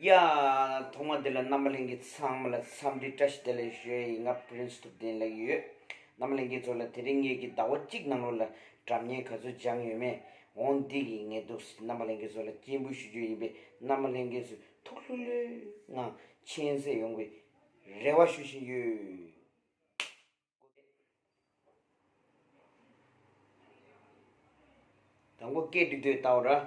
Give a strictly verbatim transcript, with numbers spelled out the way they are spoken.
ཡ། ཐོག་མ་དེ་ལ་རྣམ་པ་ལྷན་རྒྱས་ཚང་མ་ལ་འཚམས་འདྲི་བཀྲ་ཤིས་བདེ་ལེགས་ཞུ་ཡ་ཡིན། ང་Prince་ཐུབ་བསྟན་ལབ་ཀྱི་ཡོད། རྣམ་པ་ལྷན་རྒྱས་ཚོ་ལ་དེ་རིང་ངེད་ཀྱི་ཟླ་བ་གཅིག་ནང་ལོགས་ལ་སྒྲ་སྙན་ག་ཚོད་སྦྱངས་ཡོད་མེད་འོང་འདི་གི་ངས་འདུག་རྣམ་པ་ལྷན་རྒྱས་ཚོ་ལ་སྤྱན་འབུལ་ཞུ་རྒྱུ་ཡིན་པས། རྣམ་པ་ལྷན་རྒྱས་ཚོས་ཐུགས་ལྷོད་ལྷོད་ངང་མཁྱེན་གསལ་ཡོང་བའི་རེ་བ་ཞུ་བཞིན་ཡོད། དང་པོ་སྐད་འགྲིག་འདུག་ལྟ་འོ་ར།